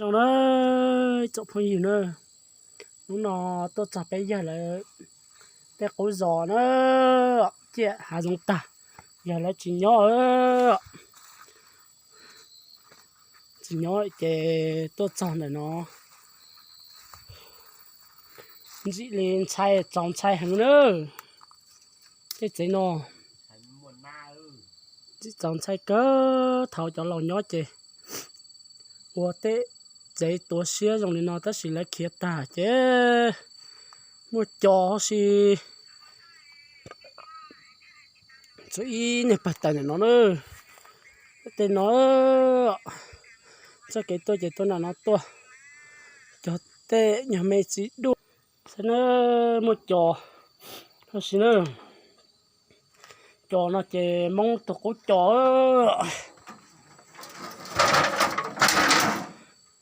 Zoo na, tsoom phooj ywg na, hnub no tuaj txog peb yawg lawv tej qub zos na, ciaj hav zoov tag, yawg lawv tsis nyob, tsis nyob ces tuaj txog ntawm no, ntsim li ntxhais txaus ntshai heev na. Tej tsev no ntsim txaus ntshai kawg, thaum cov laus nyob ces ua tej tsev tuav siab zoo li no tab sis lawv khiav tag ces muaj cov huv si tsuas ib niag pawg taws ntawm no na. Tej no txoj kev tuaj ces tuaj nram no tuaj, cog tej nyuag me txiv duaj xwb na, muaj cov huv si na. Cov no ces Hmoob tus qub cov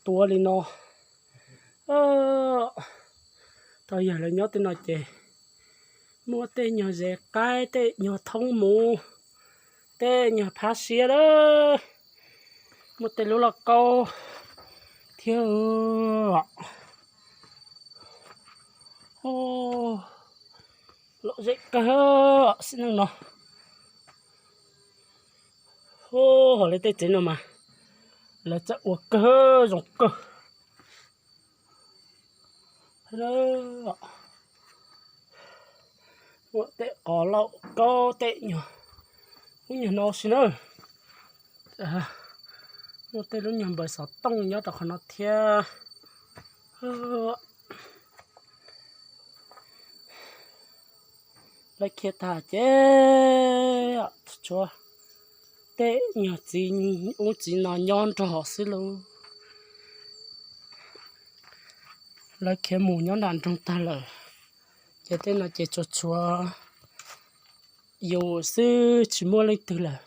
tuav li no. Thaum yawg lawv nyob tej no ces muaj tej nyuag zes qaib, tej nyuag thoob mus, tej nyuag phab siab lawm, muaj tej lub lauj kaub thiab. Lom zem kawg xwb neej no. Hos li tej tsev no mas lawv txawj ua kawg zoo kawg. Muaj tej qos lauj kaub tej nyuag ub nyuag no si na. Muaj tej lub nyuag npaws xov tooj nyob rau qhov no thiab. Lawv khiav tag ces tshuav tej nyuag txiv ub txiv no nyob nrog xwb lauj. Lawv khiav mus nyob nram nroog tag lawm, ces tej no ces tsuas tshuav yus xwb tsis muaj leej twg lawm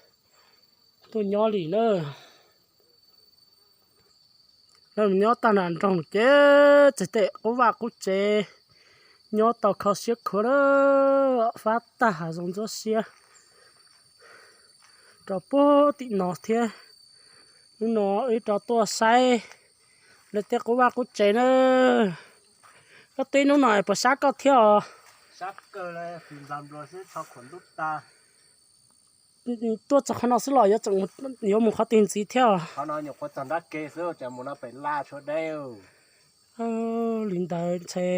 tuaj nyob li na. Lawv mus nyob tag nram nroog ces txawm tej qub vaj qub tsev nyob tau kho siab khuav na, fab tag hav zoov ntxuab siab rau puag tim no thiab. Hnub no wb rov tuaj saib lawv tej qub vaj qub tsev na. Koj tib hnub no puas sab koj thiab os? Tuaj txog qhov no xwb los yuav tseem yuav mus qhov twg ntxiv thiab? Li ntawd ntshe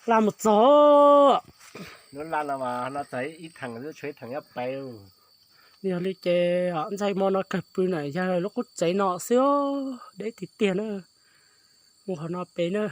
laj mus txog. Yog li ces ntxhais hmo no kawg pw na yog lub qub tsev no xwb, deb tiag tiag na. Mus qhov no pem na.